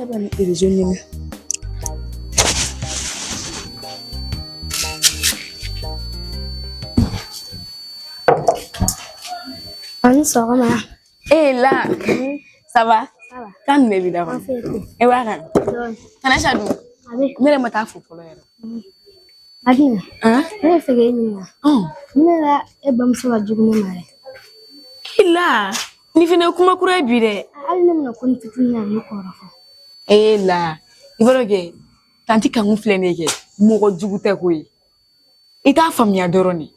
b'a ni réseau ɲini. A ni sɔgɔma. Eh là, ça va? Ça va. Kan de b'i da kɔnɔ. E b'a kan. Tanasha dun? A bɛ. Ne yɛrɛ ma taa fo fɔlɔ yɛrɛ. Madina. Han? Ne bɛ fɛ k'e ɲininka. Ne la e bamuso ka jugu ne ma dɛ. I la, nin fɛnɛ ye kuma kura ye bi dɛ. Hali ne bɛna ko ni fitinin na ne kɔrɔfɔ. Eh la, i b'a dɔn kɛ, tanti Kanku filɛ nin ye kɛ, mɔgɔ jugu tɛ koyi. I t'a faamuya dɔrɔn de.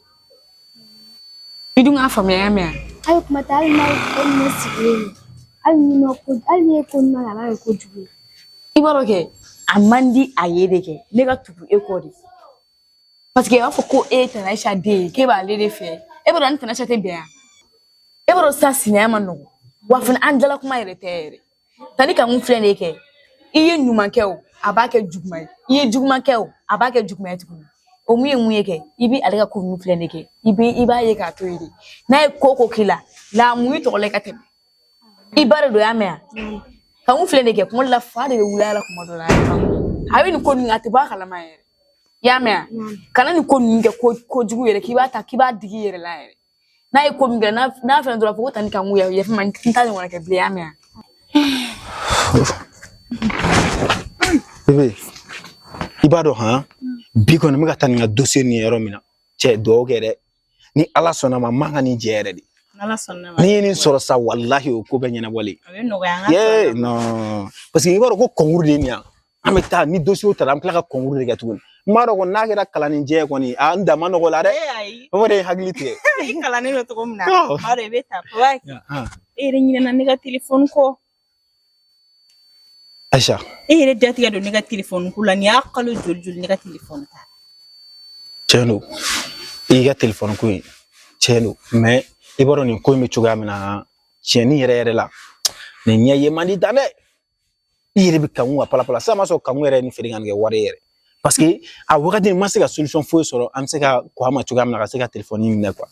I dun k'a faamuya y'a mɛn wa? Hali kuma tɛ hali n'a e ni ne sigilen ye. Hali ni ma ko hali ni ye ko ɲuman kɛ a b'a kɛ kojugu ye. I b'a dɔn kɛ, a man di a ye de kɛ, ne ka tugu e kɔ de. Parce que a b'a fɔ ko e ye Tanasha den ye, k'e b'ale de fɛ. E b'a dɔn an ni Tanasha tɛ bɛn wa? E b'a dɔn sisan sinaya ma nɔgɔn. Wa fana an dala kuma yɛrɛ tɛ yɛrɛ. Tanti Kanku filɛ nin ye kɛ, i ye ɲuman kɛ o, a b'a kɛ juguman ye. I ye juguman kɛ o, a b'a kɛ juguman ye tuguni. O mun ye mun ye kɛ, i bɛ ale ka ko ninnu filɛ nin ye kɛ, i b'a ye k'a to yen de. N'a ye ko o ko k'i la, laamu i tɔgɔ la i ka tɛmɛ. I ba de don, y'a mɛn wa? Kanku filɛ nin ye kɛ, kuma dɔ la fa de bɛ wuli a la kuma dɔ la. A bɛ nin ko ninnu a tɛ bɔ a kalama yɛrɛ. I y'a mɛn wa? Kana nin ko ninnu kɛ ko kojugu yɛrɛ k'i b'a ta k'i b'a digi i yɛrɛ la yɛrɛ. N'a ye ko min kɛ, n'a fɛnɛ dɔrɔn a fɔ ko tanti Kanku yafa n ma, n t'a ɲɔgɔnna kɛ bilen, i y'a mɛn wa? Bébé, i b'a dɔn han, bi kɔni n bɛ ka taa nin ka dossier nin ye yɔrɔ min na, cɛ dugawu kɛ dɛ. Ni Ala sɔnna ma, n man ka nin jɛ yɛrɛ de. Ala sɔnna ma. Ni ye nin sɔrɔ sa, walahi o ko bɛɛ ɲɛnabɔlen. A bɛ nɔgɔya an ka Ye non, parce que i b'a dɔn ko concours de ye nin ye. An bɛ taa ni dossier taara, an bɛ tila ka concours de kɛ tuguni. N b'a dɔn kɔni n'a kɛra kalanni jɛ kɔni, a n da ma nɔgɔ la dɛ. Ee ayi. O de ye hakili tigɛ. I kalannen don cogo min na. Ɔ. N b'a dɔn i bɛ taa. Papa, e yɛrɛ ɲinɛna ne ka telefɔni kɔ. Aisha. E yɛrɛ datigɛ don ne ka telefɔni ko la, nin y'a kalo joli joli ne ka telefɔni ta. Tiɲɛ don, i ka telefɔni ko in tiɲɛ don, mais i b'a dɔn nin ko in bɛ cogoya min na, tiɲɛni yɛrɛ yɛrɛ la, nin ɲɛ ye man di tan dɛ. I yɛrɛ bɛ Kanku ka palapala sisan, m'a sɔrɔ Kanku yɛrɛ ye nin feere ka nin kɛ wari ye yɛrɛ, parce que a wagati n ma se ka solution foyi sɔrɔ an bɛ se ka ko a ma cogoya min na ka se ka telefɔni minɛ quoi.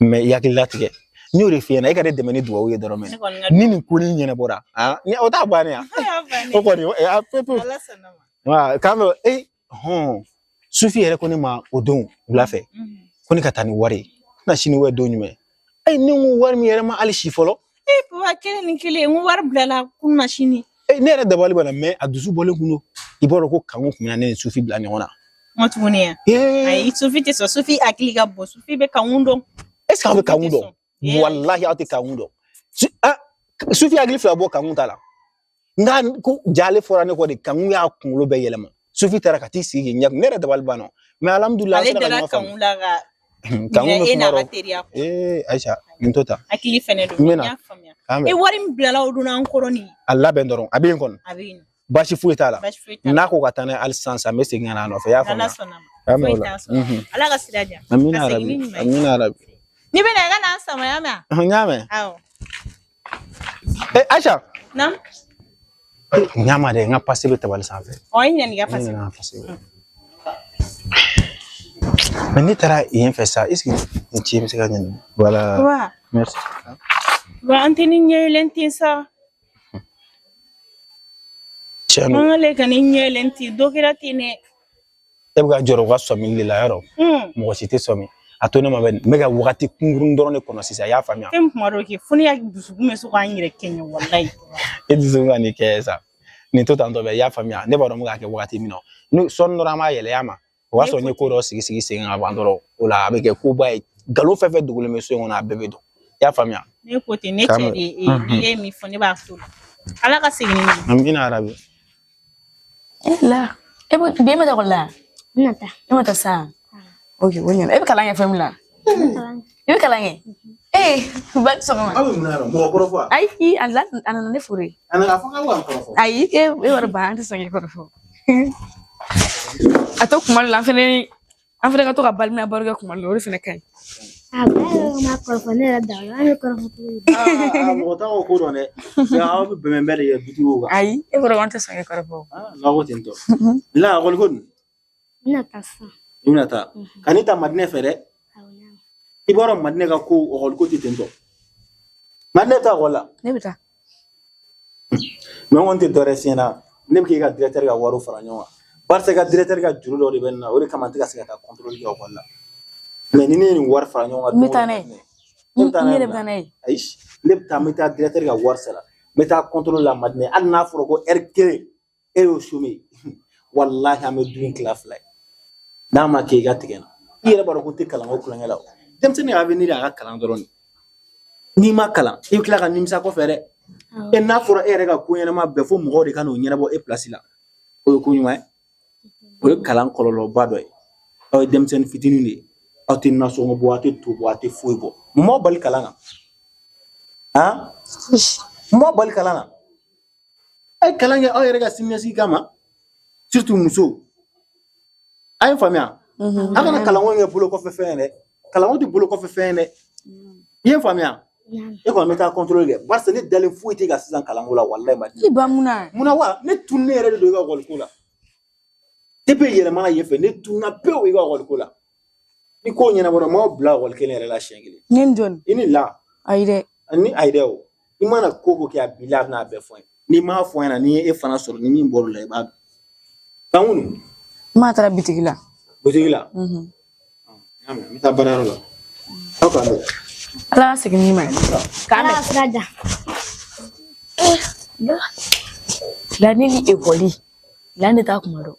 Mais i hakili latigɛ, n y'o de f'i ɲɛna, e ka ne dɛmɛ ni dugawu ye dɔrɔn mɛ. Ni nin ko nin ɲɛnabɔra, aa ni o t'a bannen ya, o kɔni a pewu pewu. Wa k'an bɛ e hɔn Sufi yɛrɛ ko ne ma o don wula fɛ ko ne ka taa ni wari ye, na sini wɛ don jumɛn? Ayi, ne ko wari min yɛrɛ ma hali si fɔlɔ. Ee papa, kelen ni kelen, n ko wari bilala kunun na sini. Ee ne yɛrɛ dabali banna, mais a dusu bɔlen kun don. I b'a dɔn ko Kanku kun bɛna ne ni Sufi bila ɲɔgɔn na. N ko tuguni yan. Ayi, Sufi tɛ sɔn, Sufi hakili ka bon, Sufi bɛ Kanku dɔn. Est ce que aw bɛ Kanku dɔn? Walahi aw tɛ Kanku dɔn. Sufi hakili fila bɔ Kanku ta la. Nka ko jale fɔra ne kɔ de, Kanku y'a kunkolo bɛɛ yɛlɛma. Sufi taara ka t'i sigi k'i ɲɛ, ne yɛrɛ dabali banna. Mais alhamdulilah, ale dara Kanku la ka Kanku bɛ e kuma n'a ka dɔn. teriya kɔ. Ee Aisha, nin to tan. Hakili fɛnɛ don. N bɛ na. N y'a faamuya. K'an bɛn. E wari min bilala o don an kɔrɔ nin. A labɛn dɔrɔn, a bɛ yen kɔni. A bɛ yen. Baasi foyi t'a la. Baasi foyi t'a la. N'a ko ka taa n'a ye hali sisan sisan, n bɛ segin ka na a nɔfɛ. I y'a faamuya? N'Ala sɔnna ma. K'an bɛn o Foyi la. t'a sɔrɔ. Ala ka sira diya. Amina Ka segin yarabi. ni ɲuman ye. Amina yarabi. N'i bɛ na, i ka na an sama, y'a mɛn wa? N y'a mɛn. Awɔ. Ee Aisha. Naamu. N y'a ma dɛ, n ka pase bɛ tabali sanfɛ. Ɔ, i ɲinɛ n'i ka N pase. ɲinɛna n ka pase. Mais ne taara yen fɛ sa, est ce que nin ci bɛ se ka ɲɛnabɔ? Voilà. Wa. Merci. Wa an tɛ ni ɲɛ yɛlɛn ten sa. Tiɲɛ don. An ka lajɛ ka ni ɲɛ yɛlɛn ten, dɔ kɛra ten dɛ. E bɛ ka jɔrɔ u ka sɔmili de la yɔrɔ. Mɔgɔ si tɛ sɔmi. A to ne ma bɛ, n bɛ ka wagati kunkurun dɔrɔn de kɔnɔ sisan, i y'a faamuya? Fɛn kuma dɔ kɛ, fo ne ya dusukun bɛ se k'an yɛrɛ kɛɲɛ walayi. E dusukun ka nin kɛ sa. Nin to tan tɔ bɛ, i y'a faamuya? Ne b'a dɔn n bɛ k'a kɛ wagati min na. Ni sɔɔni dɔrɔn an b'a yɛlɛ a ma. O b'a sɔrɔ n ye ko dɔ sigi sigi sen kan ka ban dɔrɔn. O la a bɛ kɛ koba ye. Nkalon fɛn fɛn dogolen bɛ so in kɔnɔ, a bɛɛ bɛ dɔn. I y'a faamuya? Ne ko ten, ne cɛ de ye e ye, ni e ye min fɔ ne b'a to la. Ala ka segin ni ɲuman. Amina yarabi. E la, e bɛ bi e ma taa ekɔli la? N bɛna taa. E ma taa sa? Ok, o ɲɛna. E bɛ kalan kɛ fɛn min la? I bɛ kalan kɛ? Ee, ba sɔgɔma. Aw bɛ mun na yɔrɔ? Mɔgɔ kɔrɔfɔ wa? Ayi, a nana ne furu ye. A nana fɔ k'aw ka n kɔrɔfɔ. Ayi, e wari ban, an tɛ sɔn k'i kɔrɔfɔ. A to kuma dɔ la, an fɛnɛ ka to ka balimaya baro kɛ kuma dɔ la, o de fɛnɛ ka ɲi. A ba yɛrɛ ma kɔrɔfɔ, ne yɛrɛ dabali, an bɛ kɔrɔfɔ cogo di? Aa, mɔgɔ t'aw ko dɔn dɛ. Aw bɛ bɛnbɛn de kɛ bitigiw kan. Ayi, e kɔrɔ an tɛ sɔn k'i kɔrɔfɔ. Aa, n'aw ko ten tɔ. La ekɔli ko dun? N bɛna taa sisan. I bɛna taa. Ka ne ta Madinɛ fɛ dɛ. Awɔ, n y'a mɛn. I b'a dɔn Madinɛ ka ko ekɔli ko tɛ ten tɔ. Madinɛ taa ekɔli la. Ne bɛ taa. Mais n kɔni tɛ dɔ wɛrɛ f'i ɲɛna. Ne bɛ k'i ka directeur ka wariw fara ɲɔgɔn kan. Barisa i ka directeur ka juru dɔ de bɛ nin na, o de kama n tɛ ka se ka taa contrôle kɛ ekɔli la. Mais ni ne ye nin wari fara ɲɔgɔn kan N bɛ taa n'a ye. Ne bɛ taa N n'a ye yɛrɛ bɛ mun na? taa n'a ye. Ayi, ne bɛ taa, n bɛ taa directeur ka wari sara. N bɛ taa contrôle la Madinɛ. Hali n'a fɔra ko heure kelen e y'o chômé, walahi an bɛ du in tila fila ye. N'a ma kɛ i ka tigɛ n na. I yɛrɛ b'a dɔn ko n tɛ kalanko kulonkɛ la o. Denmisɛnnin ka avenir y'a ka kalan dɔrɔn de. N'i ma kalan, i bɛ tila ka nimisa kɔfɛ dɛ. E n'a fɔra e yɛrɛ ka ko ɲɛnama bɛɛ fo mɔgɔw de ka n'o ɲɛnabɔ e place la. O ye ko ɲuman ye. O ye kalan kɔlɔlɔba dɔ ye. Aw ye denmisɛnnin fitinin de ye. Aw tɛ nasɔngɔ bɔ, aw tɛ to bɔ, aw tɛ foyi bɔ. Mun b'aw bali kalan na? Han? Mun b'aw bali kalan na? A ye kalan kɛ aw yɛrɛ ka siniɲɛsigi kama. Surtout musow. A ye n faamuya? A kana kalanko in kɛ bolo kɔfɛ fɛn ye dɛ. Kalanko tɛ bolo kɔfɛ fɛn ye dɛ. I ye n faamuya? E kɔni bɛ taa contrôle kɛ. Barisa ne dalen foyi tɛ ka sisan kalanko la walahi Madinɛ. I ba mun na? Munna wa? Ne tununnen yɛrɛ de don i ka ekɔli la. Depuis i yɛlɛmana yen fɛ, ne tununa pewu i ka ekɔli ko la. Ni ko ɲɛnabɔra, n m'aw bila ekɔli kelen yɛrɛ la siɲɛ kelen. Ne ni jɔni? I ni la. Ayi dɛ. Ni ayi dɛ o. I mana ko ko kɛ a b'i la, a bɛna a bɛɛ fɔ n ye. N'i m'a fɔ n ɲɛna, n'i ye e fana sɔrɔ, ni min bɔr'o la, i b'a dɔn. Kankunu. N m'a taara bitigi la. Butigi la? Mhm. N y'a mɛn, n bɛ taa baarayɔrɔ la. Aw k'an bɛn. Ala ka segin n'i ma ye. K'an Ala bɛn. ka sira jan. La ne ni ekɔli la ne t'a kuma dɔn.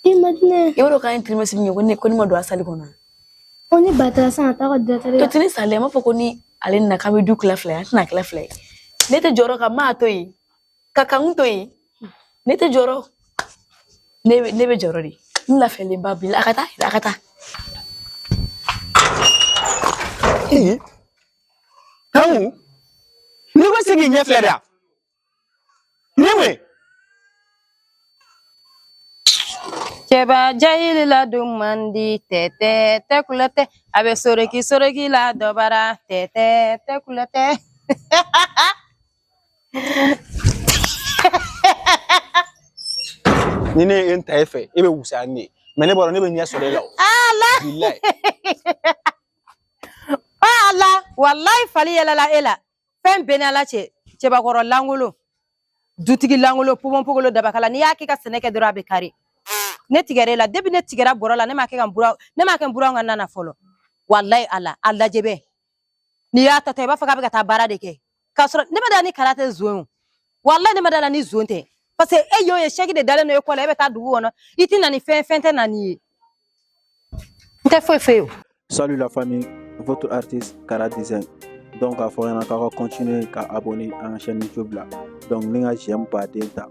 I Madinɛ. I b'a dɔn k'an ye trimestre min kɛ ko ne ma don a salle kɔnɔ. Ko ni ba taara sisan ka taa ka directeur To tini sale a m'a fɔ ko ni ale nana k'an bɛ du tila fila ye, an tɛna tila fila ye. Ne tɛ jɔrɔ ka maa to yen, ka kanu to yen. Ne tɛ jɔrɔ. Ne bɛ jɔrɔ de. N lafiyalen ba bi la. A ka taa, a ka taa. Ee, Kanku, n'i ko se k'i ɲɛ filɛ de wa? Ni mun ye? Cɛba jahili la dun man di tɛtɛ tɛ kulɛtɛ a bɛ soroki soroki la dɔbara tɛtɛ tɛ kulɛtɛ. Ni ne ye n ta e fɛ, e bɛ wusaya ni ne ye. Mais ne b'a dɔn ne bɛ ɲɛ sɔrɔ e la o. Ala Bilayi. Ala walayi fali yɛlɛla e la fɛn bɛɛ ni Ala cɛ cɛbakɔrɔ lankolon dutigi lankolon ponponpogolo dabakala n'i y'a kɛ ka sɛnɛ kɛ dɔrɔn a bɛ kari. Ne tigɛra e la depuis ne tigɛra bɔrɔ la ne m'a kɛ ka n buran ne m'a kɛ n buranw ka na na fɔlɔ walayi Ala a lajɛ bɛ n'i y'a ta i b'a fɔ k'a bɛ ka taa baara de kɛ k'a sɔrɔ ne ma da ni kala tɛ zon ye o walayi ne ma da la ni zon tɛ parce que e y'o ye sɛki de dalen don e kɔ la e bɛ taa dugu kɔnɔ i tɛ na ni fɛn fɛn tɛ na n'i ye n tɛ foyi f'e ye o. Salut la famille, votre artiste Kara Design. Donc a fɔ ɲɛna k'aw ka continuer ka abonner an ka chaîne YouTube la. Donc ni ka j'aime baden ta,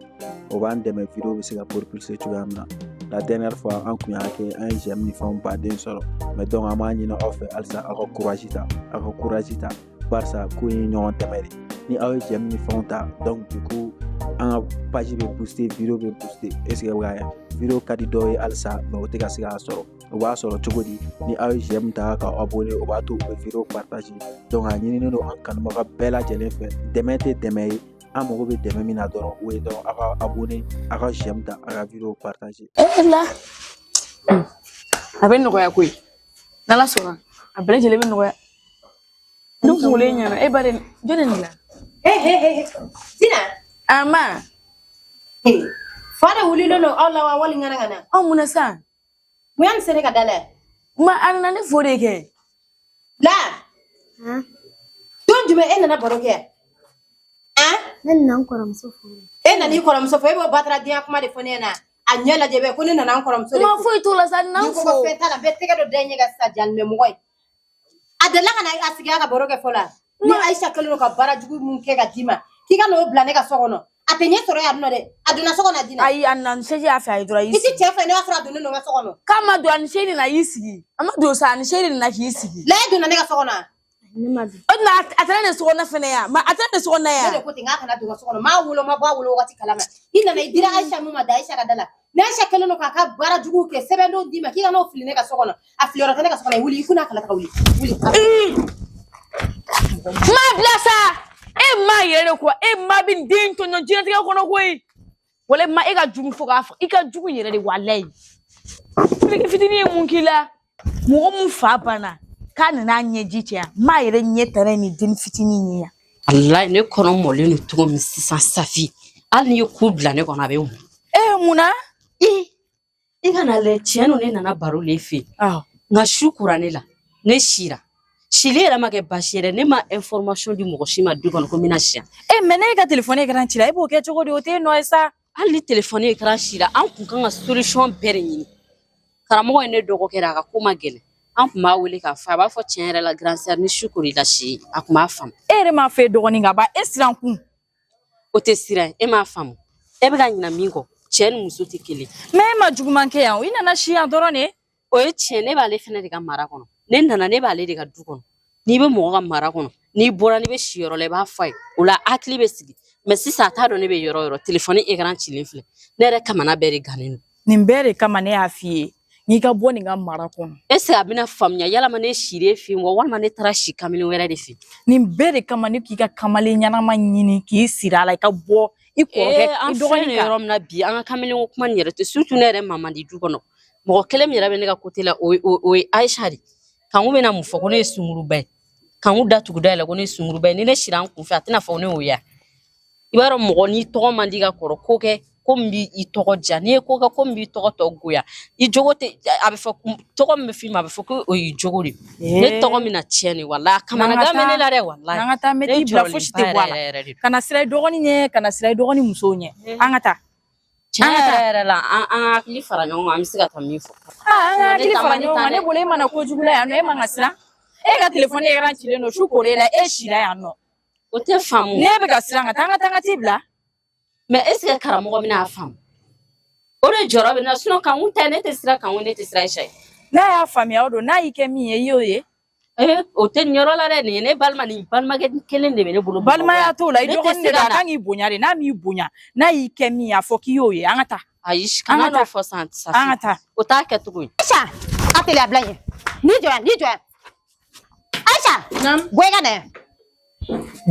o b'an dɛmɛ vidéo bɛ se ka propulser cogoya min na. La dernière fois an kun y'a kɛ an ye j'aime ni fɛnw baden sɔrɔ. Mais donc an b'a ɲini aw fɛ halisa aw ka courage ta, aw ka courage ta. Barisa ko in ye ɲɔgɔn dɛmɛ de. Ni aw ye j'aime ni fɛnw ta, donc du coup an ka page bɛ booster, vidéo bɛ booster. Est ce que bɛ k'a ye? Vidéo ka di dɔw ye halisa, mais o tɛ ka se k'a sɔrɔ. O b'a sɔrɔ cogo di? Ni aw ye j'aime ta ka abonner, o b'a to u bɛ vidéo partager. Donc a ɲininen don an kanubaga bɛɛ lajɛlen fɛ, dɛmɛ tɛ dɛmɛ ye, an mago bɛ dɛmɛ min na dɔrɔn, o ye dɔrɔn aw ka abonner, aw ka j'aime ta, aw ka vidéo partager. E la. A bɛ nɔgɔya koyi. N'Ala sɔnna, a bɛɛ lajɛlen bɛ nɔgɔya. Ne kunkolo in ɲɛna, e ba de jɔn de nin dilan? He Tina. A ma. Fa de wulilen don aw la wa wali ŋana ŋana. Anw mun na sisan? Mun y'a se ne ka da la? Ma a nana ne fo de kɛ. La. Han? Don jumɛn e nana baro kɛ? Han? Ne nana n kɔrɔmuso fo. E nana i kɔrɔmuso fo, e b'o batara diɲɛ kuma de fɔ ne ɲɛna. A ɲɛ lajɛ bɛ ko ne nana n kɔrɔmuso de Ma fo. foyi t'o la sa, na N'i n ko ko fo. fɛn t'a la, n bɛ tɛgɛ dɔ da i ɲɛ kan sisan jalimɛ mɔgɔ ye. A delila ka na a sigi a ka baro kɛ fɔlɔ wa? Ni Ayisa kɛlen don ka baara jugu mun kɛ ka d'i ma, k'i ka n'o bila ne ka so kɔnɔ. A tɛ ɲɛ sɔrɔ yan nɔ dɛ. A donna so kɔnɔ a dina. Ayi, a nana ni sɛji y'a fɛ a ye dɔrɔn a y'i I ti sigi. cɛ fɛ ne y'a sɔrɔ a donnen don n ka so kɔnɔ. K'a ma don, a ni sɛji nana a y'i sigi. A ma don sa, a ni sɛji nana k'i sigi. La e donna ne ka so kɔnɔ wa? Ne ma don. O tuma a taara ne so kɔnɔ fɛnɛ yan. Ma a taara ne so kɔnɔ Ne yan. de ko ten k'a kana don n ka so kɔnɔ. N m'a wolo, n ma bɔ a wolo wagati kalama. I nana i dira Ayisa min ma da Ayisa ka da la. Ni Ayisa kɛlen don k'a ka baara jugu kɛ sɛbɛndenw d'i ma k'i ka n'o fili ne ka so kɔnɔ. A filiyɔrɔ tɛ ne ka so kɔnɔ. Wuli i kun n'a kala ta ka wuli. Wuli. Ma bila sa. E ma yɛrɛ de quoi. E ma bɛ den tɔɲɔ diɲɛlatigɛ kɔnɔ koyi. Wala ma e ka jugu fo k'a fɔ. I ka jugu yɛrɛ de walayi. Fitinin fitinin ye mun k'i la? Mɔgɔ mun fa banna k'a nana ɲɛji cɛ yan. Ma yɛrɛ ɲɛ tana ni den fitinin ye yan. Walayi ne kɔnɔ mɔlen don cogo min sisan Safi. Hali n'i ye ku bila ne kɔnɔ, a bɛ mun? E mun na? I kana lɛ, tiɲɛ don, ne nana baro le fɛ yen. Nka su kora ne la, ne sira. Sili yɛrɛ ma kɛ baasi ye dɛ, ne ma information di mɔgɔ si ma du kɔnɔ ko n bɛna si yan. E mais ne ka telefɔni écran cira, e b'o kɛ cogo di? O t'e nɔ ye sa. Hali ni telefɔni écran cira, an kun kan ka solution bɛɛ de ɲini. Karamɔgɔ ye ne dɔgɔkɛ de, a ka ko ma gɛlɛn. An kun b'a wele k'a fɔ, a b'a fɔ tiɲɛ yɛrɛ la, grande sœur, ni su kor'i la si, a kun b'a faamu. E yɛrɛ m'a fɔ e dɔgɔnin ka ban, e siran kun. O tɛ siran, e m'a faamu. E bɛ ka ɲina min kɔ, cɛ ni muso tɛ kelen. Mais e ma juguman kɛ yan, i nana si yan dɔrɔn de. O ye tiɲɛ, ne b'ale fɛnɛ de ka mara kɔnɔ. Ne nana, ne b'ale de ka du kɔnɔ. N'i bɛ mɔgɔ ka mara kɔnɔ, n'i bɔra, n'i bɛ si yɔrɔ la, i b'a fɔ a ye. O la hakili bɛ sigi. Mais sisan a t'a dɔn ne bɛ yɔrɔ o yɔrɔ, telefɔni écran cilen filɛ. Ne yɛrɛ kamana bɛɛ de gannen don. Nin bɛɛ de kama ne y'a f'i ye n'i ka bɔ nin ka mara kɔnɔ. Est ce que a bɛna faamuya yalama ne sir'e fɛ yen wa, walima ne taara si kamalen wɛrɛ de fɛ? Nin bɛɛ de kama ne k'i ka kamalen ɲɛnama ɲini k'i siri a la, i ka bɔ i kɔrɔkɛ an i filɛ dɔgɔnin nin kan. yɔrɔ min na bi, an ka kamalen ko kuma nin yɛrɛ tɛ, surtout ne yɛrɛ ma man di du kɔnɔ. Mɔgɔ kelen min yɛrɛ bɛ ne ka côté la, o ye Ayisa de. Kanku bɛna mun fɔ? Ko ne ye sunkuruba ye. Kanku da tugu da yɛlɛ ko ne ye sunkuruba ye. Ni ne sira an kunfɛ, a tɛna fɔ ne y'o ye. I b'a dɔn, mɔgɔ n'i tɔgɔ man di ka kɔrɔ, ko kɛ ko min b'i tɔgɔ diya. N'i ye ko kɛ ko min b'i tɔgɔ tɔ goya, i jogo tɛ, a bɛ fɔ tɔgɔ min bɛ f'i ma, a bɛ fɔ ko o y'i jogo de ye. Ne tɔgɔ min na tiɲɛ de, walahi, a kamanagan bɛ ne la dɛ, walahi. N'an ka taa, n bɛ t'i bila, fosi tɛ bɔ a la. Kana siran i dɔgɔnin ɲɛ, kana siran i dɔgɔnin musow ɲɛ. An ka taa. Tiɲɛ yɛrɛ yɛrɛ la, an ka hakili fara ɲɔgɔn kan, an bɛ se ka taa min fɔ. An ka hakili fara ɲɔgɔn kan. Ne bolo, e mana kojugu la yan nɔ, e man ka siran. E ka telefɔni écran cilen don, su kolen la, e sira yan nɔ. O tɛ faamu. Ne bɛ ka siran ka taa, an ka taa, an ka t'i bila. Mais est ce que karamɔgɔ bɛna a faamu? O de jɔrɔ bɛ na, sinon Kanku tɛ, ne tɛ siran Kanku, ne tɛ siran Ayisa ye. N'a y'a faamuya, o don n'a y'i kɛ min ye, i y'o ye. Ee, o tɛ nin yɔrɔ la dɛ, nin ye ne balima, nin balimakɛ kelen de bɛ ne bolo. Balimaya t'o la, i Ne tɛ dɔgɔnin se de ka don, a na. kan k'i bonya de. N'a m'i bonya, n'a y'i kɛ min ye, a fɔ k'i y'o ye. An ka taa. Ayi, kana An ka n'o taa. fɔ san Safi. An ka taa. O t'a kɛcogo ye. Aisha, a teliya bila ɲɛ. N'i jɔ yan, n'i jɔ yan. Aisha, bɔ i ka na yan.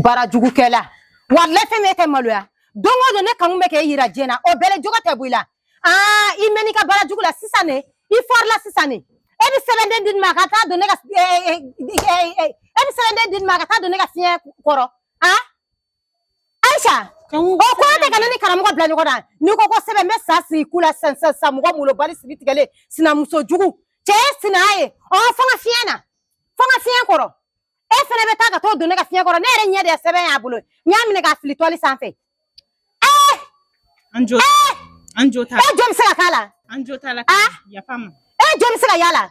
Baarajugukɛla. Walayi, fɛn min e tɛ maloya. Don o don ne kanu bɛ k'e yira diɲɛ na, o bɛɛ la jogo tɛ bɔ i la. Aa, i mɛn'i ka baara jugu la sisan ne, i fɔrila sisan ne. E bɛ sɛbɛnden di ne ma ka taa don ne ka e bɛ sɛbɛnden di ne ma ka taa don ne ka fiɲɛ kɔrɔ. Aa, Aisha, o ko tɛ ka ne ni karamɔgɔ bila ɲɔgɔn na. N'i ko ko sɛbɛn, n bɛ sa sigi ku la sisan sisan sisan. Mɔgɔ molobali sigi tigɛlen, sinamuso jugu. Cɛ ye sinaya ye. Ɔ, fo n ka fiɲɛ na. Fo n ka fiɲɛ kɔrɔ. E fɛnɛ bɛ taa ka t'o don ne ka fiɲɛ kɔrɔ. Ne yɛrɛ ɲɛ de ye sɛbɛn y'a bolo. N y'a minɛ k'a fili tɔli sanfɛ. An jo an jo t'a E jɔn bɛ se ka k'a la? An jo t'a la. Yafa ma. E jɔn bɛ se ka y'a la?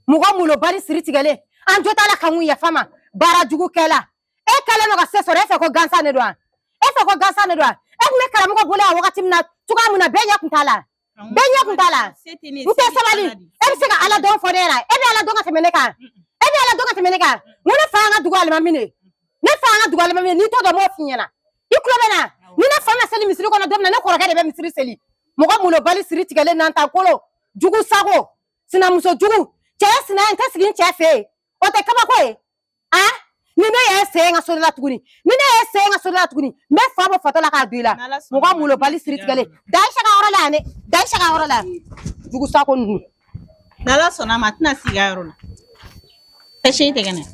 Mɔgɔ molobali siri tigɛlen. An jo t'a la, ka mun yafa ma? Baara jugukɛla. E kɛlen don ka se sɔrɔ, e fɛ ko gansan de don wa? E fɛ ko gansan de don wa? E tun bɛ karamɔgɔ bolo yan wagati min na, cogoya min na, bɛɛ ɲɛ kun t'a la. Bɛɛ ɲɛ kun t'a la. N tɛ sabali. E bɛ se ka Ala dɔn fɔ ne ɲɛna. E bɛ Ala dɔn ka tɛmɛ ne kan. E bɛ Ala dɔn ka tɛmɛ ne kan. N ko ne fa y'an ka dugu alimami de ye. Ne fa y'an ka dugu alimami ye. N'i t'o dɔn, n b'o f'i ɲɛna. I tulo bɛ na. Ni ne fa ma seli misiri kɔnɔ don min na, ne kɔrɔkɛ de bɛ misiri seli. Mɔgɔ molobali siri tigɛlen n'an ta kolo. Jugu sago. Sinamuso jugu. Cɛ ye sinaya, n tɛ sigi n cɛ fɛ yen. O tɛ kabako ye. A ni ne y'e sen ka so la tuguni, ni ne y'e sen ka so la tuguni, n bɛ fa bɔ fatɔ la k'a don i la. Mɔgɔ molobali siri tigɛlen. Da Ayisa ka yɔrɔ la yan dɛ. Da Ayisa ka yɔrɔ la yan. Jugu sako ninnu. N'Ala sɔnna a ma, a tɛna sigi a yɔrɔ la. Tɛ se i tɛgɛ nɛ.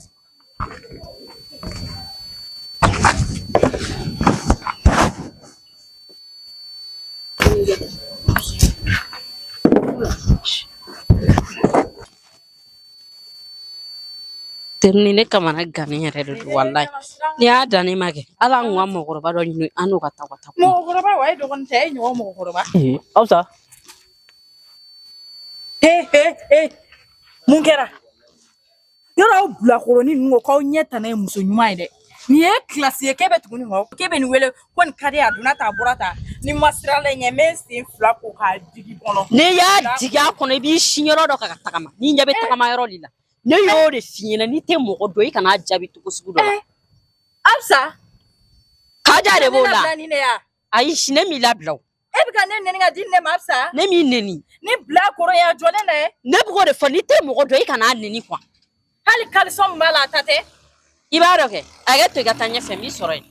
Terini, ne kamana gannen yɛrɛ de don, walayi. N'i y'a dan ne ma kɛ, hali an kun ka mɔgɔkɔrɔba dɔ ɲini, an n'o ka taa ka taa kuma. Mɔgɔkɔrɔba wa, e dɔgɔnin tɛ, e ɲɔgɔn mɔgɔkɔrɔba. Ee, Awsa. He he he, mun kɛra? Yɔrɔ aw bilakoronin ninnu ko k'aw ɲɛ tana ye muso ɲuman ye dɛ. Nin ye kilasi ye k'e bɛ tugu nin kɔ, k'e bɛ nin wele ko nin ka di, a donna tan, a bɔra tan. Ni ma siran la ɲɛ, n bɛ n sen fila ko k'a digi kɔnɔ. N'i y'a digi a kɔnɔ, i b'i sin yɔrɔ dɔ kan ka tagama. N'i ɲɛ bɛ tagama yɔrɔ de la. Ne y'o de f'i ɲɛna, n'i tɛ mɔgɔ dɔn, i kan'a jaabi cogo sugu dɔ la. Absa. Kaja de b'o la. Ne labila nin de ya. Ayi, ne m'i labila o. E bɛ ka ne nɛni ka di ne ma, Absa. Ne m'i nɛni. Ni bila kɔrɔ ye, a jɔlen dɛ. Ne bɛ k'o de fɔ, n'i tɛ mɔgɔ dɔn, i kan'a nɛni quoi. Hali caleçon min b'a la, a ta tɛ. I b'a dɔn kɛ, a kɛ to i ka taa ɲɛfɛ, n b'i sɔrɔ yen.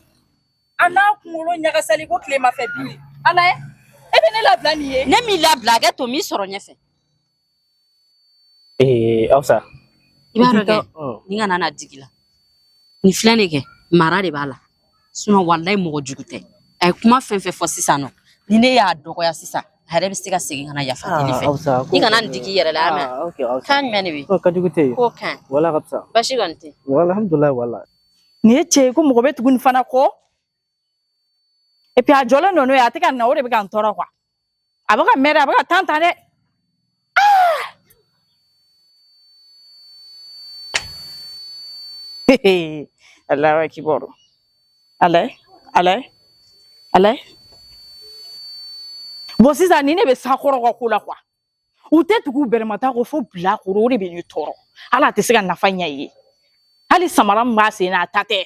A n'a kunkolo ɲagasali ko tilema fɛ bin. Ala ye, e bɛ ne labila nin ye. Ne m'i labila, a kɛ to n b'i sɔrɔ ɲɛfɛ. Ee, Awsa. I b'a dɔn kɛ, nin kana na digi la. Nin filɛ nin kɛ, mara de b'a la. Sinon walayi mɔgɔ jugu tɛ. A ye kuma fɛn fɛn fɔ sisan nɔ, ni ne y'a dɔgɔya sisan, a yɛrɛ bɛ se ka segin ka na yafa deli fɛ. I kana nin digi i yɛrɛ la, a mɛn. Ok, aw Kan jumɛn de bɛ yen? Ka jugu tɛ yen. Ko kan. Wala ka fisa. Basi kɔni tɛ. Wala, alhamdulilayi, wala. Nin ye cɛ ye ko mɔgɔ bɛ tugu nin fana kɔ. Et puis a jɔlen don n'o ye, a tɛ ka na, o de bɛ ka n tɔɔrɔ quoi. A bɛ ka mɛn dɛ, a bɛ ka tan ta dɛ. Allahu akibar. Ala, ala, ala. Bon, sisan ni ne bɛ sakɔrɔ ka ko la quoi. U tɛ tugu bɛrɛmata kɔ fo bila kɔrɔ, o de bɛ ne tɔɔrɔ. Hali a tɛ se ka nafa ɲɛ i ye. Hali samara min b'a sen na, a ta tɛ.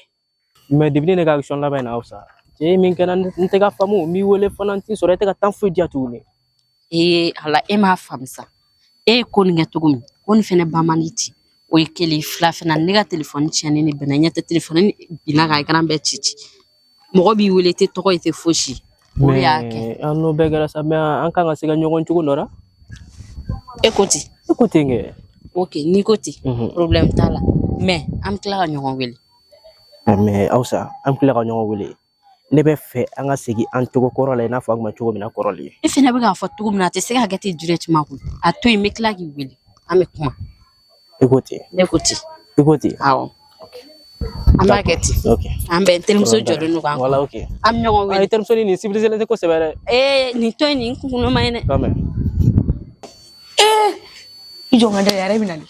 Mais depuis ne ka action laban in na, aw sa. Cɛ ye min kɛ n na, n tɛ ka faamu, n b'i wele fana, n t'i sɔrɔ, e tɛ ka temps foyi di yan tuguni. Ee ala, e m'a faamu sa. E ye ko nin kɛ cogo min, ko nin fɛnɛ ban man di ten. O ye kelen fila fana, ne ka telefɔni tiɲɛnen de bɛnna, ɲɛ tɛ telefɔni binna ka écran bɛɛ ci ci. Mɔgɔ b'i wele, i tɛ tɔgɔ ye, i tɛ fosi. O de y'a kɛ. Mais an n'o bɛɛ kɛra sa, mais an kan ka se ka ɲɔgɔn cogo dɔ la. E ko ten. E ko ten kɛ. Ok, n'i ko ten, problème t'a la. Mais an bɛ tila ka ɲɔgɔn wele. Mais aw sa, an tila ka ɲɔgɔn wele. Ne bɛ fɛ an ka segin an cogo kɔrɔ la, i n'a fɔ an kun bɛ cogo min na kɔrɔlen. E fɛnɛ bɛ k'a fɔ cogo min na, a tɛ se ka kɛ ten directement koyi. A to yen, n bɛ tila k'i wele. An bɛ kuma. E ko ten. Ne ko ten. E ko ten. Awɔ. An b'a kɛ ten. Ok. An bɛn, n terimuso jɔlen don k'an kɔnɔ. Wala, ok. An bɛ ɲɔgɔn Ah, i wele. terimuso ni nin civilisé tɛ kosɛbɛ dɛ. Ee, nin to yen, nin kunkolo man ɲi dɛ. Quand même. I jɔ n ka da yɛlɛ, a yɛrɛ bɛ na de.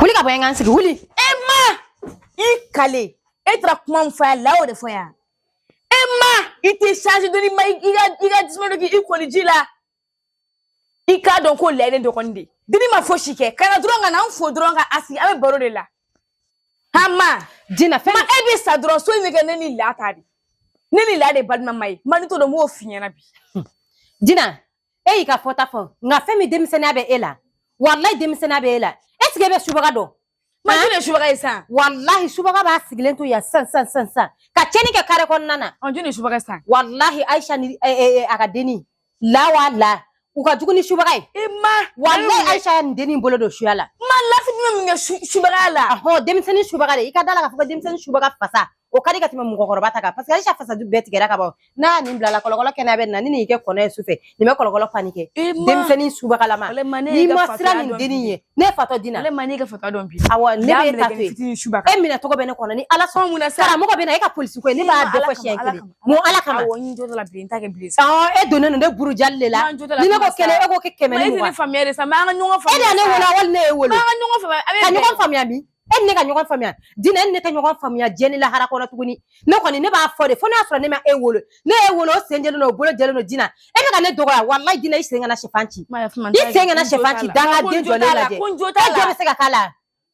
Wuli ka bɔ yen, ka n sigi, wuli. E ma i kale, e taara kuma min fɔ a ye la, o de fɔ yan. E ma i tɛ charge dɔɔni ma, i ka disuma dɔ k'i kɔli ji la. I k'a dɔn ko lɛ ye ne dɔgɔnin de ye. Deni ma fosi kɛ, ka na dɔrɔn ka na n fo dɔrɔn ka a sigi, an bɛ baro de la. Hama. Dina fɛn Ma e bɛ sa dɔrɔn, so in bɛ kɛ ne ni la ta de. Ne ni la de balima ma ye. Ma ni t'o dɔn, n b'o f'i ɲɛna bi. Dina, e y'i ka fɔta fɔ, nka fɛn min denmisɛnninya bɛ e la, walayi denmisɛnninya bɛ e la. Est ce que e bɛ subaga dɔn? Ma jɔn de ye subaga ye sisan? Walahi subaga b'a sigilen to yan sisan sisan sisan sisan ka tiɲɛni kɛ kare kɔnɔna na. Ɔ, jɔn de ye subaga ye sisan? Walahi Aisha ni a ka denni la wa la, u ka jugu ni subaga ye. E ma. Walahi Aisha ye nin denni bolo don suya la. Ma lafi jumɛn min kɛ subagaya la? Ahɔn, denmisɛnnin subaga de, i ka da la k'a fɔ ko denmisɛnnin subaga fasa o ka di ka tɛmɛ mɔgɔkɔrɔba ta kan, parce que Aisha fasa bɛɛ tigɛra ka ban. N'a y'a nin bila la, kɔlɔkɔlɔ kɛnɛya bɛ na ni nin y'i kɛ kɔnɔ ye su fɛ, nin bɛ kɔlɔkɔlɔ fani kɛ. E ma. Denmisɛnnin subagalama. Walahi ma ne N'i y'i ka ma fatɔya siran nin dɔn dennin bi. ye, ne ye fatɔ Dina. Walahi ma ne y'i ka fatɔya dɔn bi. Awɔ, ne Y'a bɛ e minɛ ta kɛ to ni yen. fitinin suba kan. E minɛ tɔgɔ bɛ ne kɔnɔ ni Ala Fɛn mun na sɔnna. sa? Karamɔgɔ bɛ na e ka polisi ko ye, ne b'a Ma, bɛɛ Ala fɔ kama, siɲɛ Ala kelen. kama. Mun Ala kama? Awɔ, n jo t'o la bilen, n t'a kɛ bilen sa. Awɔ, e donnen don ne burujali de la. Ma, n jo t'o la Ni ne kuma ko kelen, sa. e ko kɛ kɛmɛ Ma ni e tɛ ne mugan. faamuya de sa, mais an ka ɲɔgɔn E de faamuya ye ne sa. wolo wali ne ye wolo? Ma an ka ɲɔgɔn faamuya, a bɛ Ka bɛn. ɲɔgɔn faamuya min? E ni ne ka ɲɔgɔn faamuya. Dina, e ni ne tɛ ɲɔgɔn faamuya diɲɛ ni lahara kɔnɔ tuguni. Ne kɔni ne b'a fɔ de, fo n'a y'a sɔrɔ ne ma e wolo. Ne ye wolo, o sen jɛlen don, o bolo jɛlen don Dina. E bɛ ka ne dɔgɔya, walahi Dina, i sen kana sɛfan ci. Ma yafa ma, n I t'a kɛ, sen kana n jo sɛfan t'a ci, la. dangaden Ko n jo jɔlen t'a la, lajɛ. ko n jo E t'a la. jɔ bɛ se ka k'a la?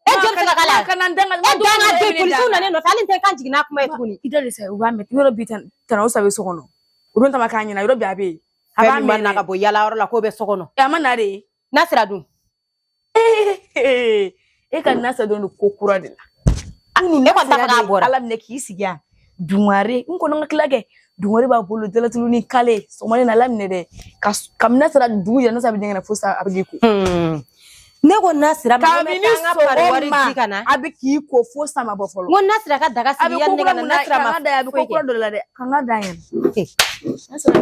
E jɔ bɛ se ka k'a la? Ma, kana n danga, E dangaden, polisiw nana ne nɔfɛ, hali n tɛ n kan jigin n'a kuma ye tuguni. I da de sa, u b'a mɛn. Yɔrɔ bi tana o sa bɛ so kɔnɔ. O don ta ma k'a ɲɛna, yɔrɔ bi a bɛ yen. A Fɛn b'a min ma mɛn na dɛ. ka bɔ yalayɔrɔ la k'o bɛ so kɔnɔ. A ma na de. N'a sera dun? E ka na sa dɔrɔn de ko kura de la. Kunun E kɔni t'a fɔ k'a bɔra. Ala minɛ k'i sigi yan. Dungare, n kɔni ka tila kɛ. Dungare b'a bolo dalatulu ni kale. Sɔgɔmada in na, Ala minɛ dɛ. Ka kabini n'a sera dugu jɛra, n'a sera a bɛ ɲɛgɛn na fo sa a bɛ k'i ko. Ne ko n'a sera ma, n ko n bɛ Kabini taa n ka pari wari sɔgɔma di ka na. a bɛ k'i ko fo sa ma bɔ fɔlɔ. N ko n'a sera ka daga A sigi bɛ yanni ko ne kura ka na, mun n'a na, sera ma k'an ka da a bɛ foyi ko kura kɛ. dɔ de la dɛ. K'an ka da yɛlɛ.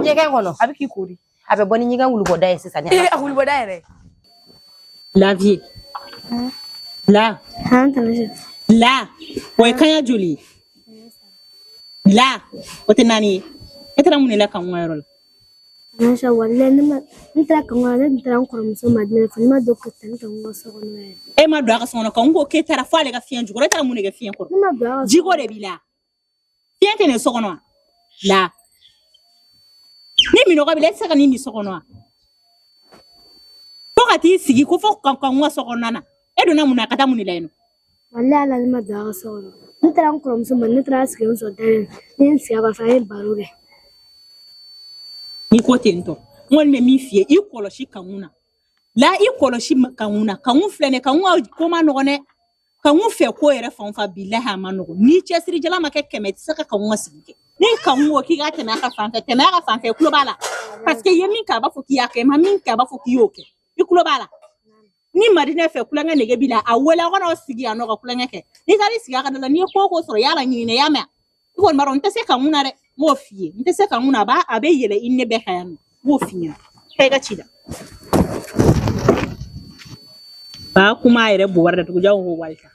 Ɲɛgɛn kɔnɔ. A bɛ k'i ko de. A bɛ bɔ ni ɲɛgɛn wulubɔda ye sisan. Ee, a wulibɔda yɛrɛ. La vie. La. Han tana Aisha. La. O ye kanya joli ye? La. O tɛ naani ye. E taara mun de la kanko yɔrɔ la? Tana Aisha, walahi ne ma, n taara kan kɔnɔ, ne tun taara n kɔrɔmuso Madina fɛ, ne ma don ka tani kan ka so kɔnɔ yɛrɛ. E ma don a ka so kɔnɔ, kanko ko k'e taara fo ale ka fiɲɛ jukɔrɔ. E taara mun de kɛ fiɲɛ kɔrɔ? Ne ma don a ka so Jiko de b'i la. Fiɲɛ tɛ nin so kɔnɔ wa? La. Ni minɔgɔ b'i la, e tɛ se ka nin min so kɔnɔ wa? Fo ka t'i sigi ko fo ka kanko ka so kɔnɔna na. E donna mun na ka taa mun de la yen nɔ? Walahi Ala, ne ma don a ka so kɔnɔ. Ne taara n kɔrɔmuso ma, ne taara sigi n sɔrɔ da la. Ne ye n sigi a b'a fɛ, an ye baro kɛ. N'i ko ten tɔ, n kɔni bɛ min f'i ye, i kɔlɔsi kankun na. La, i kɔlɔsi kankun na. Kankun filɛ nin ye, kankun ka ko ma nɔgɔn dɛ. Kankun fɛ ko yɛrɛ fan o fan, bilahi a ma nɔgɔn. N'i cɛsirijala ma kɛ kɛmɛ, i tɛ se ka kankun ka sigi kɛ. Ni kankun ko k'i ka tɛmɛ a ka fan fɛ, tɛmɛ a ka fan fɛ, i tulo b'a la. Parce que i ye min kɛ, a b'a fɔ k'i y'a kɛ, i ma min kɛ, a b'a fɔ k'i y'o kɛ. I tulo b'a la. Ni Madinɛ fɛ kulonkɛ nege b'i la, a wele aw kana aw sigi yan nɔ ka kulonkɛ kɛ. N'i taara i sigi a ka da la, n'i ye ko o ko sɔrɔ, i y'a laɲini dɛ, i y'a mɛn? I kɔni b'a dɔn n tɛ se kanku na dɛ, n b'o f'i ye, n tɛ se kanku na, a bɛ yɛlɛ i ni ne bɛɛ kan yan nɔ, n b'o f'i ɲɛna. Taa i ka ci la. Ba kuma yɛrɛ bugɔra datugu jago ko wali ta.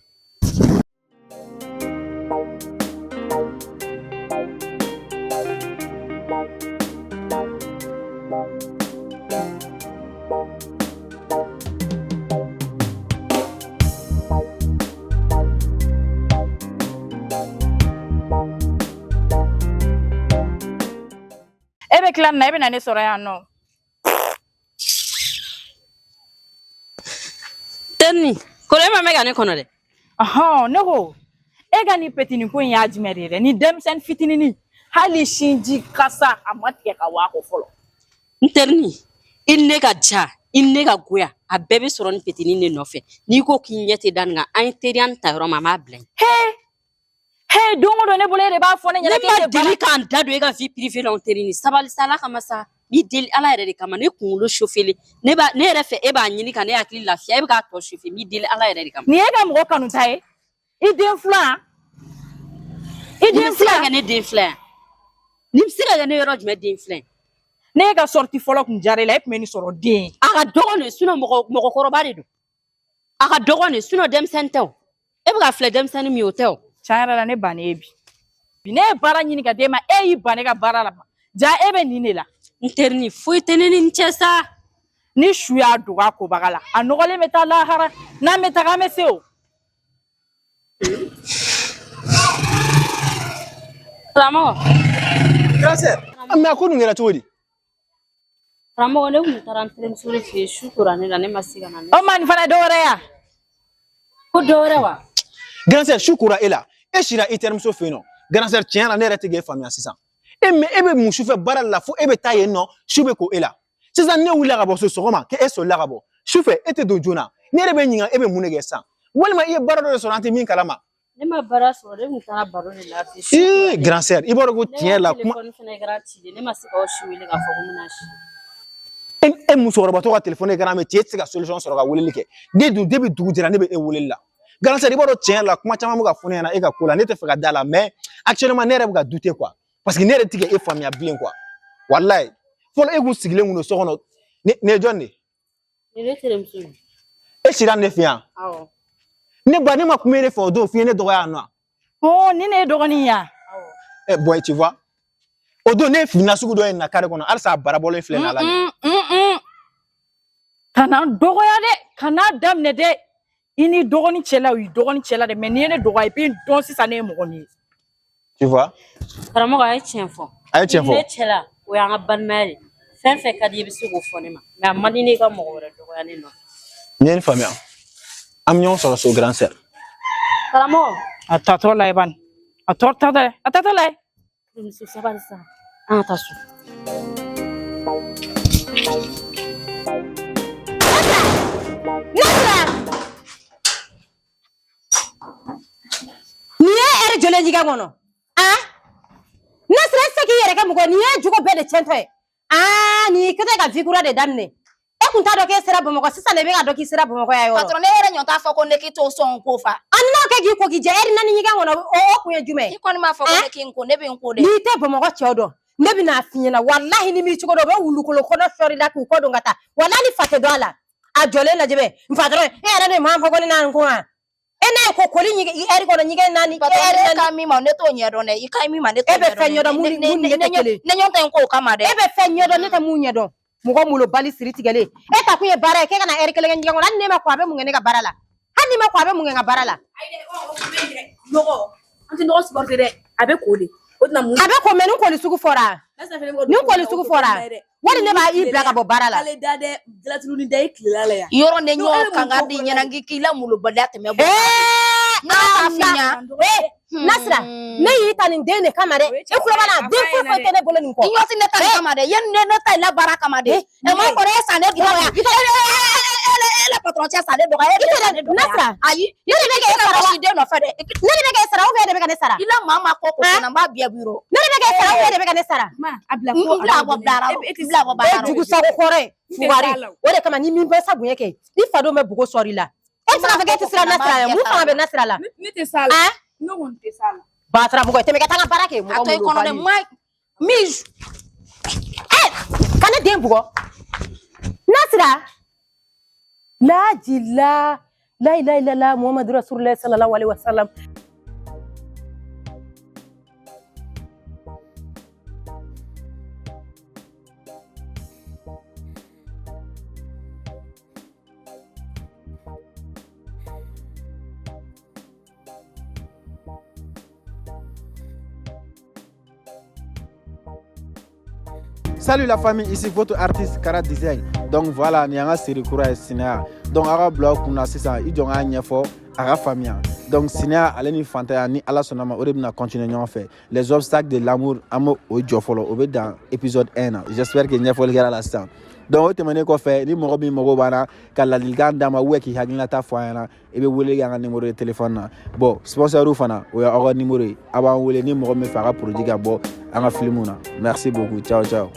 E bɛ tila nin na, e bɛ na ne sɔrɔ yan nɔ. Terinin, kɔrɔ e ma mɛn ka ne kɔnɔ dɛ. Ɔhɔn, ne ko e ka nin petinin ko in y'a jumɛn de ye dɛ? Nin denmisɛnnin fitininin, hali sinji kasa a ma tigɛ ka bɔ a kɔ fɔlɔ. N terinin, i ni ne ka ja, i ni ne ka goya, a bɛɛ bɛ sɔrɔ nin petinin de nɔfɛ. N'i ko k'i ɲɛ tɛ da nin kan, an ye teriya nin ta yɔrɔ min, an b'a bila yen. He, don o don ne bolo e de b'a fɔ ne Ne ɲɛna k'e ma tɛ baara deli k'an da don e ka vie privée la, n terinin. Sabali sa, Ala kama sa. N b'i deli Ala yɛrɛ de kama, ne kunkolo chauffelen. Ne b'a, ne yɛrɛ fɛ e b'a ɲini ka ne hakili lafiya, e bɛ k'a tɔ chauffer. N b'i deli Ala yɛrɛ de kama. Nin ye ka mɔgɔ kanuta ye. I den fila. I Nin den bɛ se ka fila. kɛ ne den fila ye. Nin bɛ se ka kɛ ne yɔrɔ jumɛn den fila ye? Ne ka sortie fɔlɔ kun diyara e la, e tun bɛ nin sɔrɔ den ye. A ka dɔgɔn de, sinon mɔgɔkɔrɔba de don. A ka dɔgɔn de, sinon denmisɛnnin tɛ o. E bɛ ka filɛ denmisɛnnin min ye, o tɛ o. Tiɲɛ yɛrɛ la, ne bannen ye bi. Bi ne ye baara ɲini ka d'e ma, e y'i ban ne ka baara la. Ja e bɛ nin de la. N terinin, foyi tɛ ne ni n cɛ sa. Ni su y'a dogo a kobaga la, a nɔgɔlen bɛ taa lahara. N'an bɛ taga, an bɛ se o. Karamɔgɔ. Grand sœur, mais a ko dun kɛra cogo di? Karamɔgɔ, ne kun taara n terimuso de fɛ yen, su kora ne la, ne ma se ka na. O ma nin fana ye dɔ wɛrɛ ye wa? Ko dɔ wɛrɛ wa? Grand sœur, su kora e la, e sira i terimuso fɛ yen nɔ. Grand sœur, tiɲɛ na ne yɛrɛ tɛ k'e faamuya sisan. E mais e bɛ mun sufɛ baara la fo e bɛ taa yen nɔ, su bɛ ko e la. Sisan ne wulila ka bɔ so sɔgɔma, k'e solila ka bɔ. Sufɛ e tɛ don joona. Ne yɛrɛ bɛ ɲininka e bɛ mun de kɛ sisan? Walima i ye baara dɔ de sɔrɔ an tɛ min kalama. Ne ma baara sɔrɔ, ne kun taara baro de la. Ee grand sœur, i b'a dɔn ko tiɲɛ la kuma. Ne telefɔni fɛnɛ kɛra cilen, ne ma se k'aw si wele k'a fɔ ko n bɛna si. E musokɔrɔbatɔ ka telefɔni kɛra mɛ cɛ tɛ se ka solution sɔrɔ ka weleli kɛ. Ne dun depuis dugu jɛra ne bɛ e weleli la. Grand sœur, i b'a dɔn tiɲɛ la kuma caman bɛ ka fɔ ne ɲɛna e ka ko la, ne tɛ fɛ ka da la, mais actuellement ne yɛrɛ bɛ ka douter quoi. Parce que ne yɛrɛ tɛ ka e faamuya bilen quoi. Walayi. Fɔlɔ e kun sigilen kun don so kɔnɔ. Ne ye jɔn de ye? Nin ye ne terimuso ye. E sira ne fɛ yan. Awɔ. Ne ba, ne ma kuma e de fɛ o don, f'i ye ne dɔgɔya yan nɔ. Ɔ, nin de ye dɔgɔnin ye wa? Eh boy, tu vois. O don ne ye fini nasugu dɔ ye na kare kɔnɔ, halisa a barabɔlen filɛ nin ala de. Kana n dɔgɔya dɛ, kana daminɛ dɛ. I ni dɔgɔnin cɛla, o y'i dɔgɔnin cɛla dɛ, mais n'i ye ne dɔgɔya, i bɛ n dɔn sisan ne ye mɔgɔ min ye. Tu vois? Karamɔgɔ, a ye tiɲɛ fɔ. A ye tiɲɛ fɔ. Ne cɛla, o y'an ka balimaya de. Fɛn fɛn ka di i bɛ se k'o fɔ ne ma, mais a man di ne ka mɔgɔ wɛrɛ dɔgɔya ne nɔfɛ. N ye nin faamuya. An bɛ ɲɔgɔn sɔrɔ so, grand sœur. Karamɔgɔ. A tatɔ la bani. A tɔ tatɔ dɛ, a tatɔ la. Muso sabali sa. An ka taa so. Nasira! Nin ye ɛri joli ye ɲɛgɛn kɔnɔ? Ah? Nasira, e tɛ se k'i yɛrɛ kɛ mɔgɔ ye, nin ye jogo bɛɛ de tiɲɛtɔ ye. Aa, nin y'i kɛtɔ ye ka vie kura de daminɛ. E kun t'a dɔn k'e sera Bamakɔ, sisan de bɛ ka dɔn k'i sera Bamakɔ yan yɔrɔ. Patron, ne yɛrɛ ɲɔ t'a fɔ ko ne k'i t'o sɔn ko fa. A n'o kɛ k'i ko k'i jɛ ɛri naani ɲɛgɛn kɔnɔ, o kun ye jumɛn ye? I kɔni m'a fɔ ko ne k'i n ko, ne bɛ n ko dɛ. N'i tɛ Bamakɔ cɛw dɔn, ne bɛna f'i ɲɛna, walahi ni m'i cogo dɔn, u bɛ wulukolo kɔnɔ sɔri la k'u kɔ don ka taa. Walahi ni fa tɛ dɔn a la. A jɔlen lajɛ bɛ, n fa dɔrɔn, e yɛrɛ de m'a fɔ ko ne n'a n ko wa? E n'a ye ko koli ɛri kɔnɔ ɲɛgɛn naani. Patron, ne ka min ma, ne t'o ɲɛdɔn dɛ. I ka min ma, ne t'o E bɛ fɛn ɲɛdɔn mun ni ne tɛ kelen. Ne ɲɔgɔn tɛ n ko o kama dɛ. E bɛ fɛn ɲɛdɔn, ne tɛ mun ɲɛdɔn. Mɔgɔ molobali siri tigɛlen. E ta kun ye baara ye, k'e ka na ɛri kelen kɛ ɲɛgɛn kɔnɔ, hali n'e ma ko a bɛ mun kɛ ne ka baara la? Hali n'i ma ko a bɛ mun kɛ n ka baara la? Nɔgɔ, an tɛ nɔgɔ supporter dɛ. A bɛ ko de. O tɛna mun. A bɛ ko, mɛ ni koli sugu fɔra. Ni koli sugu fɔra. Wali ne b'a i bila ka bɔ baara la. Ale da dɛ, dilatuluni da i tilela la yan. Yɔrɔ ne ɲɔgɔn kan ka di ɲɛna k'i la molobaliya tɛmɛ bɔ. N'a t'a f'i ɲɛna. Nasira, ne y'i ta nin den de kama dɛ. E kulo b'a la, den foyi foyi tɛ ne bolo nin kɔ. I ɲɔ ti ne ta nin kama dɛ. Yanni ne ta in la baara kama dɛ. Ɛ ma kɔrɔ e san ne dɔgɔya. E la patron cɛ san ne dɔgɔya. E de san ne dɔgɔya. Nasira, ayi. Ne de bɛ k'e sara wa? Den nɔfɛ dɛ. Ne de bɛ k'e sara ou bien e de bɛ ka ne sara? I la maa ma kɔ ko fana n b'a biya biro. Ne de bɛ k'e sara ou bien e de bɛ ka ne sara? A bila N bila bɔ baara rɔ. N bila bɔ baara E rɔ. jugu sago kɔrɔ ye fugari. O de kama ni min bɛ sa bonya kɛ, i fa dɔw bɛ bugo sɔrɔ i la. E bɛ se k'a fɔ k'e tɛ siran Nasira ye, mun fanga bɛ Nasira la? Ne tɛ s'a la. Ne kɔni tɛ s'a la. Batara mɔgɔ tɛmɛ ka taa n ka baara kɛ. A to i kɔnɔ dɛ, ma min. Ɛ, ka ne den bugɔ. Nasira. Lajila. La ilaha illallah Muhammadu Rasulullah sallallahu alaihi wasallam. Salut la famille, ici votre artiste Kara Design. Donc voilà, nin y'an ka série kura ye, Sinaya. Donc aw ka bila aw kunna sisan, i jɔ n k'a ɲɛfɔ a ka faamuya. Donc sinaya ale ni fantanya, ni Ala sɔnna ma, o de bɛna continuer ɲɔgɔn fɛ. Les obstacles de l'amour, an b'o o jɔ fɔlɔ, o bɛ dan épisode 1 na. J'espère que ɲɛfɔli kɛra la sisan. Donc o tɛmɛnen kɔfɛ, ni mɔgɔ min mago b'an na ka ladilikan d'an ma ou k'i hakilinata fɔ an ɲɛna, i bɛ wele kɛ an ka numéro de téléphone na. Bon, sponsor fana, o y'aw ka numéro ye. A b'an wele ni mɔgɔ min fɛ a ka produit ka bɔ an ka film na. Merci beaucoup, ciao ciao.